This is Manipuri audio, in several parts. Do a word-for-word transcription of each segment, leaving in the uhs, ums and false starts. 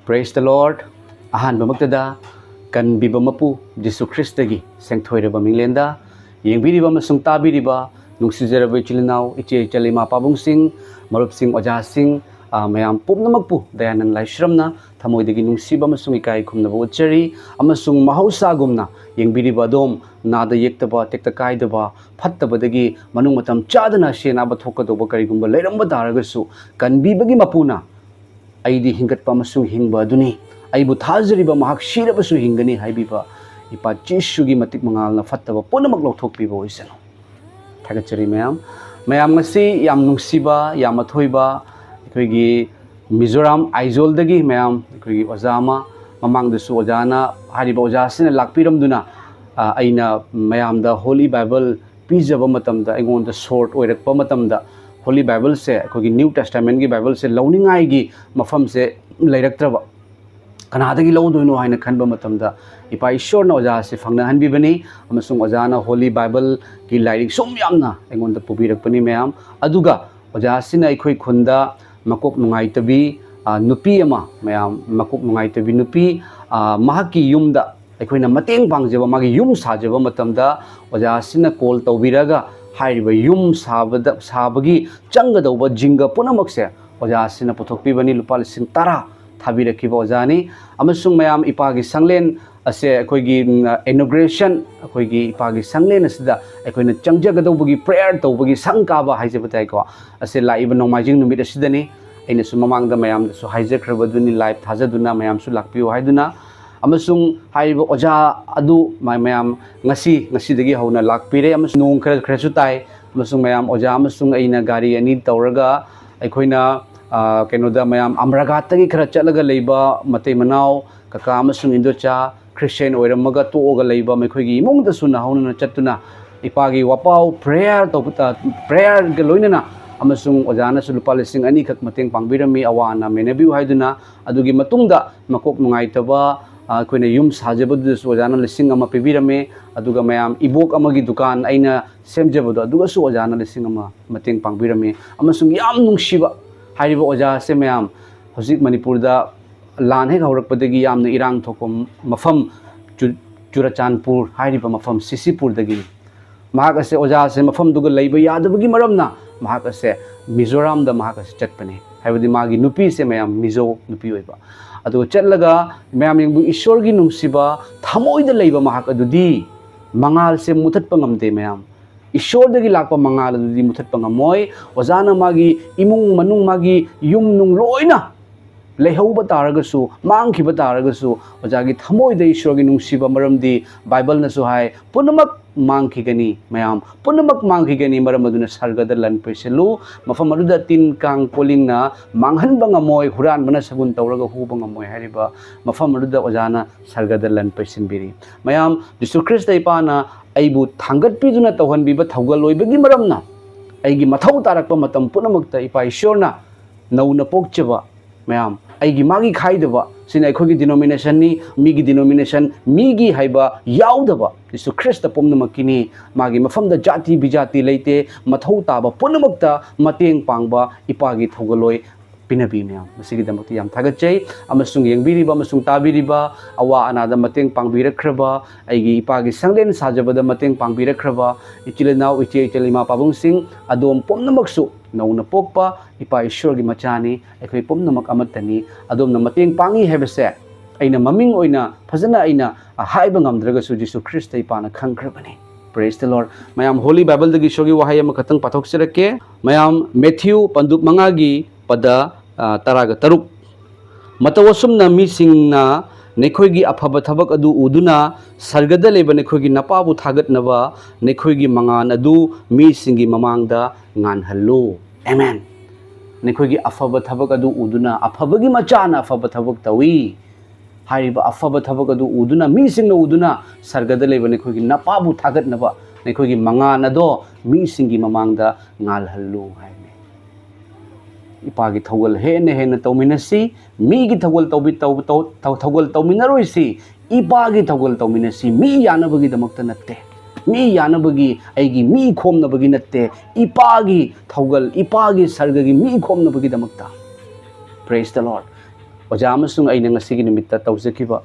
Praise the Lord. ꯑꯍꯥꯟꯕꯃꯛꯇꯗ ꯀꯟꯕꯤꯕ ꯃꯄꯨ ꯖꯤꯁꯨ ꯈ꯭ꯔꯤꯁꯇꯒꯤ ꯁꯦꯡꯊꯣꯏꯔꯕ ꯃꯤꯡꯂꯦꯟꯗ ꯌꯦꯡꯕꯤꯔꯤꯕ ꯑꯃꯁꯨꯡ ꯇꯥꯕꯤꯔꯤꯕ ꯅꯨꯡꯁꯤꯖꯔꯕ ꯏꯆꯤꯜ ꯏꯅꯥꯎ, ꯏꯆꯦ ꯏꯆꯜ, ꯏꯃꯥ ꯄꯥꯕꯨꯡꯁꯤꯡ, ꯃꯔꯨꯞꯁꯤꯡ, ꯑꯣꯖꯥꯁꯤꯡ, ꯑ, ꯃꯌꯥꯝ ꯄꯨꯝꯅꯃꯛꯄꯨ ꯗꯌꯥꯅꯟ ꯂꯥꯏꯁ꯭ꯔꯝꯅ ꯊꯃꯣꯏꯗꯒꯤ ꯅꯨꯡꯁꯤꯕ ꯑꯃꯁꯨꯡ ꯏꯀꯥꯏ ꯈꯨꯝꯅꯕ ꯎꯠꯆꯔꯤ꯫ ꯑꯃꯁꯨꯡ ꯃꯍꯧꯁꯥꯒꯨꯝꯅ ꯌꯦꯡꯕꯤꯔꯤꯕ ꯑꯗꯣꯝ ꯅꯥꯗ ꯌꯦꯛꯇꯕ, ꯇꯦꯛꯇ ꯀꯥꯏꯗꯕ, ꯐꯠꯇꯕꯗꯒꯤ ꯃꯅꯨꯡ ꯃꯇꯝ ꯆꯥꯗꯅ ꯁꯦꯟꯅꯕ ꯊꯣꯛꯀꯗꯧꯕ ꯀꯔꯤꯒꯨꯝꯕ ꯂꯩꯔꯝꯕ ꯇꯥꯔꯒꯁꯨ, ꯀꯟꯕꯤꯕꯒꯤ ꯃꯄꯨꯅ "ꯑꯩꯗꯤ ꯍꯤꯡꯒꯠꯄ ꯑꯃꯁꯨꯡ ꯍꯤꯡꯕ ꯑꯗꯨꯅꯤ, ꯑꯩꯕꯨ ꯊꯥꯖꯔꯤꯕ ꯃꯍꯥꯛ ꯁꯤꯔꯕꯁꯨ ꯍꯤꯡꯒꯅꯤ" ꯍꯥꯏꯕꯤꯕ ꯏꯄꯥ ꯖꯤꯁꯨꯒꯤ ꯃꯇꯤꯛ ꯃꯉꯥꯜꯅ ꯐꯠꯇꯕ ꯄꯨꯝꯅꯃꯛ ꯂꯧꯊꯣꯛꯄꯤꯕ ꯑꯣꯏꯁꯅꯨ꯫ ꯊꯥꯒꯠꯆꯔꯤ ꯃꯌꯥꯝ꯫ ꯃꯌꯥꯝ, ꯉꯁꯤ ꯌꯥꯝ ꯅꯨꯡꯁꯤꯕ, ꯌꯥꯝ ꯑꯊꯣꯏꯕ, ꯑꯩꯈꯣꯏꯒꯤ ꯃꯤꯖꯣꯔꯥꯝ ꯑꯥꯏꯖꯣꯜꯗꯒꯤ ꯃꯌꯥꯝ, ꯑꯩꯈꯣꯏꯒꯤ ꯑꯣꯖꯥ ꯑꯃ, ꯃꯃꯥꯡꯗꯁꯨ ꯑꯣꯖꯥꯅ, ꯍꯥꯏꯔꯤꯕ ꯑꯣꯖꯥꯁꯤꯅ ꯂꯥꯛꯄꯤꯔꯝꯗꯨꯅ, ꯑ, ꯑꯩꯅ ꯃꯌꯥꯝꯗ ꯍꯣꯂꯤ ꯕꯥꯏꯕꯜ ꯄꯤꯖꯕ ꯃꯇꯝꯗ, ꯑꯩꯉꯣꯟꯗ ꯁꯣꯔꯠ ꯑꯣꯏꯔꯛꯄ ꯃꯇꯝꯗ, ꯍꯣꯂꯤ ꯕꯥꯏꯕꯜꯁꯦ, ꯑꯩꯈꯣꯏꯒꯤ ꯅ꯭ꯌꯨ ꯇꯦꯁꯇꯥꯃꯦꯟꯒꯤ ꯕꯥꯏꯕꯜꯁꯦ ꯂꯧꯅꯤꯡꯉꯥꯏꯒꯤ ꯃꯐꯝꯁꯦ ꯂꯩꯔꯛꯇ꯭ꯔꯕ꯫ ꯀꯅꯥꯗꯒꯤ ꯂꯧꯗꯣꯏꯅꯣ ꯍꯥꯏꯅ ꯈꯟꯕ ꯃꯇꯝꯗ, ꯏꯄꯥ ꯏꯁꯣꯔꯅ ꯑꯣꯖꯥ ꯑꯁꯤ ꯐꯪꯅꯍꯟꯕꯤꯕꯅꯤ, ꯑꯃꯁꯨꯡ ꯑꯣꯖꯥꯅ ꯍꯣꯂꯤ ꯕꯥꯏꯕꯜꯒꯤ ꯂꯥꯏꯔꯤꯛ ꯁꯨꯝ ꯌꯥꯝꯅ ꯑꯩꯉꯣꯟꯗ ꯄꯨꯕꯤꯔꯛꯄꯅꯤ ꯃꯌꯥꯝ꯫ ꯑꯗꯨꯒ ꯑꯣꯖꯥ ꯑꯁꯤꯅ ꯑꯩꯈꯣꯏ ꯈꯨꯟꯗ ꯃꯀꯣꯛ ꯅꯨꯡꯉꯥꯏꯇꯕꯤ, ꯑ, ꯅꯨꯄꯤ ꯑꯃ, ꯃꯌꯥꯝ, ꯃꯀꯣꯛ ꯅꯨꯡꯉꯥꯏꯇꯕꯤ ꯅꯨꯄꯤ, ꯑ, ꯃꯍꯥꯛꯀꯤ ꯌꯨꯝꯗ ꯑꯩꯈꯣꯏꯅ ꯃꯇꯦꯡ ꯄꯥꯡꯖꯕ, ꯃꯥꯒꯤ ꯌꯨꯝ ꯁꯥꯖꯕ ꯃꯇꯝꯗ ꯑꯣꯖꯥ ꯑꯁꯤꯅ ꯀꯣꯜ ꯇꯧꯕꯤꯔꯒ ꯍꯥꯏꯔꯤꯕ ꯌꯨꯝ ꯁꯥꯕꯗ, ꯁꯥꯕꯒꯤ ꯆꯪꯒꯗꯧꯕ ꯖꯤꯡꯒ ꯄꯨꯝꯅꯃꯛꯁꯦ ꯑꯣꯖꯥ ꯑꯁꯤꯅ ꯄꯨꯊꯣꯛꯄꯤꯕꯅꯤ꯫ ꯂꯨꯄꯥ ꯂꯤꯁꯤꯡ ꯇꯔꯥ ꯊꯥꯕꯤꯔꯛꯈꯤꯕ ꯑꯣꯖꯥꯅꯤ꯫ ꯑꯃꯁꯨꯡ ꯃꯌꯥꯝ, ꯏꯄꯥꯒꯤ ꯁꯪꯂꯦꯟ ꯑꯁꯦ ꯑꯩꯈꯣꯏꯒꯤ, ꯎꯝ, inauguration, ꯑꯩꯈꯣꯏꯒꯤ ꯏꯄꯥꯒꯤ ꯁꯪꯂꯦꯟ ꯑꯁꯤꯗ ꯑꯩꯈꯣꯏꯅ ꯆꯪꯖꯒꯗꯧꯕꯒꯤ prayer ꯇꯧꯕꯒꯤ ꯁꯪ ꯀꯥꯕ ꯍꯥꯏꯖꯕ ꯇꯥꯏꯀꯣ, ꯑꯁꯦ ꯂꯥꯛꯏꯕ ꯅꯣꯡꯃꯥꯏꯖꯤꯡ ꯅꯨꯃꯤꯠ ꯑꯁꯤꯗꯅꯤ꯫ ꯑꯩꯅꯁꯨ ꯃꯃꯥꯡꯗ ꯃꯌꯥꯝꯗꯁꯨ ꯍꯥꯏꯖꯈ꯭ꯔꯕꯗꯨꯅꯤ, live ꯊꯥꯖꯗꯨꯅ ꯃꯌꯥꯝꯁꯨ ꯂꯥꯛꯄꯤꯌꯨ ꯍꯥꯏꯗꯨꯅ꯫ ꯑꯃꯁꯨꯡ ꯍꯥꯏꯔꯤꯕ ꯑꯣꯖꯥ ꯑꯗꯨ ꯃ-, ꯃꯌꯥꯝ ꯉꯁꯤ, ꯉꯁꯤꯗꯒꯤ ꯍꯧꯅ ꯂꯥꯛꯄꯤꯔꯦ, ꯑꯃꯁꯨꯡ ꯅꯣꯡ ꯈꯔ, ꯈꯔꯁꯨ ꯇꯥꯏ꯫ ꯑꯃꯁꯨꯡ ꯃꯌꯥꯝ, ꯑꯣꯖꯥ ꯑꯃꯁꯨꯡ ꯑꯩꯅ ꯒꯥꯔꯤ ꯑꯅꯤ ꯇꯧꯔꯒ ꯑꯩꯈꯣꯏꯅ, ꯑ, ꯀꯩꯅꯣꯗ, ꯃꯌꯥꯝ ꯑꯃꯔꯒꯥꯠꯇꯒꯤ ꯈꯔ ꯆꯠꯂꯒ ꯂꯩꯕ ꯃꯇꯩ ꯃꯅꯥꯎ, ꯀꯀꯥ ꯑꯃꯁꯨꯡ ꯏꯟꯗꯣꯆꯥ, ꯈ꯭ꯔꯤꯁꯇꯤꯌꯥꯟ ꯑꯣꯏꯔꯝꯃꯒ ꯇꯣꯛꯑꯒ ꯂꯩꯕ ꯃꯈꯣꯏꯒꯤ ꯏꯃꯨꯡꯗꯁꯨ ꯅꯍꯧꯅꯅ ꯆꯠꯇꯨꯅ ꯏꯄꯥꯒꯤ ꯋꯥꯄꯥꯎ prayer ꯇꯧꯕ ꯇ-, prayer ꯒ ꯂꯣꯏꯅꯅ, ꯑꯃꯁꯨꯡ ꯑꯣꯖꯥꯅꯁꯨ ꯂꯨꯄꯥ ꯂꯤꯁꯤꯡ ꯑꯅꯤꯈꯛ ꯃꯇꯦꯡ ꯄꯥꯡꯕꯤꯔꯝꯃꯤ, ꯑꯋꯥ ꯑꯅꯥ ꯃꯦꯟꯅꯕꯤꯌꯨ ꯍꯥꯏꯗꯨꯅ꯫ ꯑꯗꯨꯒꯤ ꯃꯇꯨꯡꯗ ꯃꯀꯣꯛ ꯅꯨꯡꯉꯥꯏꯇꯕ, ꯑ, ꯑꯩꯈꯣꯏꯅ ꯌꯨꯝ ꯁꯥꯖꯕꯗꯨꯗꯁꯨ ꯑꯣꯖꯥꯅ ꯂꯤꯁꯤꯡ ꯑꯃ ꯄꯤꯕꯤꯔꯝꯃꯤ꯫ ꯑꯗꯨꯒ ꯃꯌꯥꯝ, ꯏꯕꯣꯛ ꯑꯃꯒꯤ ꯗꯨꯀꯥꯟ ꯑꯩꯅ ꯁꯦꯝꯖꯕꯗꯣ, ꯑꯗꯨꯒꯁꯨ ꯑꯣꯖꯥꯅ ꯂꯤꯁꯤꯡ ꯑꯃ ꯃꯇꯦꯡ ꯄꯥꯡꯕꯤꯔꯝꯃꯤ꯫ ꯑꯃꯁꯨꯡ ꯌꯥꯝ ꯅꯨꯡꯁꯤꯕ, ꯍꯥꯏꯔꯤꯕ ꯑꯣꯖꯥꯁꯦ ꯃꯌꯥꯝ ꯍꯧꯖꯤꯛ ꯃꯅꯤꯄꯨꯔꯗ ꯂꯥꯟ ꯍꯦꯛ ꯍꯧꯔꯛꯄꯗꯒꯤ ꯌꯥꯝꯅ ꯏꯔꯥꯡ ꯊꯣꯛꯄ ꯃꯐꯝ ꯆꯨ-, ꯆꯨꯔꯆꯥꯟꯄꯨꯔ ꯍꯥꯏꯔꯤꯕ ꯃꯐꯝ ꯁꯤꯁꯤꯄꯨꯔꯗꯒꯤꯅꯤ꯫ ꯃꯍꯥꯛ ꯑꯁꯦ ꯑꯣꯖꯥꯁꯦ ꯃꯐꯝꯗꯨꯒ ꯂꯩꯕ ꯌꯥꯗꯕꯒꯤ ꯃꯔꯝꯅ ꯃꯍꯥꯛ ꯑꯁꯦ ꯃꯤꯖꯣꯔꯥꯝꯗ ꯃꯍꯥꯛ ꯑꯁꯦ ꯆꯠꯄꯅꯤ꯫ ꯍꯥꯏꯕꯗꯤ ꯃꯥꯒꯤ ꯅꯨꯄꯤꯁꯦ ꯃꯌꯥꯝ ꯃꯤꯖꯣ ꯅꯨꯄꯤ ꯑꯣꯏꯕ꯫ ꯑꯗꯨꯒ ꯆꯠꯂꯒ ꯃꯌꯥꯝ ꯌꯦꯡꯕꯨ ꯏꯁꯣꯔꯒꯤ ꯅꯨꯡꯁꯤꯕ ꯊꯃꯣꯏꯗ ꯂꯩꯕ ꯃꯍꯥꯛ ꯑꯗꯨꯗꯤ ꯃꯉꯥꯜꯁꯦ ꯃꯨꯊꯠꯄ ꯉꯝꯗꯦ ꯃꯌꯥꯝ꯫ ꯏꯁꯣꯔꯗꯒꯤ ꯂꯥꯛꯄ ꯃꯉꯥꯜ ꯑꯗꯨꯗꯤ ꯃꯨꯊꯠꯄ ꯉꯝꯃꯣꯏ꯫ ꯑꯣꯖꯥꯅ ꯃꯥꯒꯤ ꯏꯃꯨꯡ ꯃꯅꯨꯡ, ꯃꯥꯒꯤ ꯌꯨꯝ ꯅꯨꯡ ꯂꯣꯏꯅ ꯂꯩꯍꯧꯕ ꯇꯥꯔꯒꯁꯨ, ꯃꯥꯡꯈꯤꯕ ꯇꯥꯔꯒꯁꯨ, ꯑꯣꯖꯥꯒꯤ ꯊꯃꯣꯏꯗ ꯏꯁꯣꯔꯒꯤ ꯅꯨꯡꯁꯤꯕ, ꯃꯔꯝꯗꯤ ꯕꯥꯏꯕꯜꯅꯁꯨ ꯍꯥꯏ, "ꯄꯨꯝꯅꯃꯛ ꯃꯥꯡꯈꯤꯒꯅꯤ, ꯃꯌꯥꯝ, ꯄꯨꯝꯅꯃꯛ ꯃꯥꯡꯈꯤꯒꯅꯤ, ꯃꯔꯝ ꯑꯗꯨꯅ ꯁꯔꯒꯗ ꯂꯟ ꯄꯩꯁꯤꯜꯂꯨ, ꯃꯐꯝ ꯑꯗꯨꯗ ꯇꯤꯟ ꯀꯥꯡ ꯀꯣꯂꯤꯡꯅ ꯃꯥꯡꯍꯟꯕ ꯉꯝꯃꯣꯏ, ꯍꯨꯔꯥꯟꯕꯅ ꯁꯒꯨꯟ ꯇꯧꯔꯒ ꯍꯨꯕ ꯉꯝꯃꯣꯏ" ꯍꯥꯏꯔꯤꯕ ꯃꯐꯝ ꯑꯗꯨꯗ ꯑꯣꯖꯥꯅ ꯁꯔꯒꯗ ꯂꯟ ꯄꯩꯁꯤꯟꯕꯤꯔꯤ꯫ ꯃꯌꯥꯝ, ꯖꯤꯁꯨ ꯈ꯭ꯔꯤꯁꯇ ꯏꯄꯥꯅ ꯑꯩꯕꯨ ꯊꯥꯡꯒꯠꯄꯤꯗꯨꯅ ꯇꯧꯍꯟꯕꯤꯕ ꯊꯧꯒꯜ ꯑꯣꯏꯕꯒꯤ ꯃꯔꯝꯅ, ꯑꯩꯒꯤ ꯃꯊꯧ ꯇꯥꯔꯛꯄ ꯃꯇꯝ ꯄꯨꯝꯅꯃꯛꯇ ꯏꯄꯥ ꯏꯁꯣꯔꯅ ꯅꯧꯅ ꯄꯣꯛꯆꯕ ꯃꯌꯥꯝ, ꯑꯩꯒꯤ ꯃꯥꯒꯤ ꯈꯥꯏꯗꯕ, ꯁꯤꯅ ꯑꯩꯈꯣꯏꯒꯤ denominationꯅꯤ, ꯃꯤꯒꯤ denomination, ꯃꯤꯒꯤ ꯍꯥꯏꯕ ꯌꯥꯎꯗꯕ, ꯖꯤꯁꯨ ꯈ꯭ꯔꯤꯁꯇ ꯄꯨꯝꯅꯃꯛꯀꯤꯅꯤ꯫ ꯃꯥꯒꯤ ꯃꯐꯝꯗ ꯖꯥꯇꯤ ꯕꯤꯖꯥꯇꯤ ꯂꯩꯇꯦ, ꯃꯊꯧ ꯇꯥꯕ ꯄꯨꯝꯅꯃꯛꯇ ꯃꯇꯦꯡ ꯄꯥꯡꯕ ꯏꯄꯥꯒꯤ ꯊꯧꯒꯜꯂꯣꯏ ꯄꯤꯅꯕꯤ ꯃꯌꯥꯝ, ꯃꯁꯤꯒꯤꯗꯃꯛꯇ ꯌꯥꯝ ꯊꯥꯒꯠꯆꯩ꯫ ꯑꯃꯁꯨꯡ ꯌꯦꯡꯕꯤꯔꯤꯕ ꯑꯃꯁꯨꯡ ꯇꯥꯕꯤꯔꯤꯕ, ꯑꯋꯥ ꯑꯅꯥꯗ ꯃꯇꯦꯡ ꯄꯥꯡꯕꯤꯔꯛꯈ꯭ꯔꯕ ꯑꯩꯒꯤ ꯏꯄꯥꯒꯤ ꯁꯪꯂꯦꯟ ꯁꯥꯖꯕꯗ ꯃꯇꯦꯡ ꯄꯥꯡꯕꯤꯔꯛꯈ꯭ꯔꯕ ꯏꯆꯤꯜ ꯏꯅꯥꯎ, ꯏꯆꯦ ꯏꯆꯜ, ꯏꯃꯥ ꯄꯥꯕꯨꯡꯁꯤꯡ, ꯑꯗꯣꯝ ꯄꯨꯝꯅꯃꯛꯁꯨ ꯅꯧꯅ ꯄꯣꯛꯄ ꯏꯄꯥ ꯏꯁꯣꯔꯒꯤ ꯃꯆꯥꯅꯤ꯫ ꯑꯩꯈꯣꯏ ꯄꯨꯝꯅꯃꯛ ꯑꯃꯠꯇꯅꯤ꯫ ꯑꯗꯣꯝꯅ ꯃꯇꯦꯡ ꯄꯥꯡꯉꯤ ꯍꯥꯏꯕꯁꯦ ꯑꯩꯅ ꯃꯃꯤꯡ ꯑꯣꯏꯅ ꯐꯖꯅ ꯑꯩꯅ ꯍꯥꯏꯕ ꯉꯝꯗ꯭ꯔꯒꯁꯨ ꯖꯤꯁꯨ ꯈ꯭ꯔꯤꯁꯇ ꯏꯄꯥꯅ ꯈꯪꯈ꯭ꯔꯕꯅꯤ꯫ Praise the Lord꯫ ꯃꯌꯥꯝ, Holy Bibleꯗꯒꯤ ꯏꯁꯣꯔꯒꯤ ꯋꯥꯍꯩ ꯑꯃꯈꯛꯇꯪ ꯄꯥꯊꯣꯛꯆꯔꯛꯀꯦ꯫ ꯃꯌꯥꯝ, ꯃꯦꯊ꯭ꯌꯨ ꯄꯟꯗꯨꯞ ꯃꯉꯥꯒꯤ ꯄꯗ, ꯑ, ꯇꯔꯥꯒ ꯇꯔꯨꯛ꯫ "ꯃꯇꯧ ꯑꯁꯨꯝꯅ ꯃꯤꯁꯤꯡꯅ ꯅꯈꯣꯏꯒꯤ ꯑꯐꯕ ꯊꯕꯛ ꯑꯗꯨ ꯎꯗꯨꯅ ꯁꯔꯒꯗ ꯂꯩꯕ ꯅꯈꯣꯏꯒꯤ ꯅꯄꯥꯕꯨ ꯊꯥꯒꯠꯅꯕ ꯅꯈꯣꯏꯒꯤ ꯃꯉꯥꯜ ꯑꯗꯨ ꯃꯤꯁꯤꯡꯒꯤ ꯃꯃꯥꯡꯗ ꯉꯥꯟꯍꯜꯂꯨ꯫" ꯑꯦꯃꯦꯟ꯫ ꯅꯈꯣꯏꯒꯤ ꯑꯐꯕ ꯊꯕꯛ ꯑꯗꯨ ꯎꯗꯨꯅ, ꯑꯐꯕꯒꯤ ꯃꯆꯥꯅ ꯑꯐꯕ ꯊꯕꯛ ꯇꯧꯏ꯫ ꯍꯥꯏꯔꯤꯕ ꯑꯐꯕ ꯊꯕꯛ ꯑꯗꯨ ꯎꯗꯨꯅ, ꯃꯤꯁꯤꯡꯅ ꯎꯗꯨꯅ, ꯁꯔꯒꯗ ꯂꯩꯕ ꯅꯈꯣꯏꯒꯤ ꯅꯄꯥꯕꯨ ꯊꯥꯒꯠꯅꯕ ꯅꯈꯣꯏꯒꯤ ꯃꯉꯥꯜ ꯑꯗꯣ ꯃꯤꯁꯤꯡꯒꯤ ꯃꯃꯥꯡꯗ ꯉꯥꯜꯍꯜꯂꯨ ꯍꯥꯏꯕꯅꯤ꯫ ꯏꯄꯥꯒꯤ ꯊꯧꯒꯜ ꯍꯦꯟꯅ ꯍꯦꯟꯅ ꯇꯧꯃꯤꯟꯅꯁꯤ꯫ ꯃꯤꯒꯤ ꯊꯧꯒꯜ ꯇꯧꯕꯤ-, ꯇꯧ-, ꯇꯧ-, ꯊꯧ-, ꯊꯧꯒꯜ ꯇꯧꯃꯤꯟꯅꯔꯣꯏꯁꯤ꯫ ꯏꯄꯥꯒꯤ ꯊꯧꯒꯜ ꯇꯧꯃꯤꯟꯅꯁꯤ꯫ ꯃꯤ ꯌꯥꯅꯕꯒꯤꯗꯃꯛꯇ ꯅꯠꯇꯦ꯫ ꯃꯤ ꯌꯥꯅꯕꯒꯤ, ꯑꯩꯒꯤ ꯃꯤ ꯈꯣꯝꯅꯕꯒꯤ ꯅꯠꯇꯦ꯫ ꯏꯄꯥꯒꯤ ꯊꯧꯒꯜ, ꯏꯄꯥꯒꯤ ꯁꯔꯒꯒꯤ ꯃꯤ ꯈꯣꯝꯅꯕꯒꯤꯗꯃꯛꯇ꯫ Praise the Lord꯫ ꯑꯣꯖꯥ ꯑꯃꯁꯨꯡ ꯑꯩꯅ ꯉꯁꯤꯒꯤ ꯅꯨꯃꯤꯠꯇ ꯇꯧꯖꯈꯤꯕ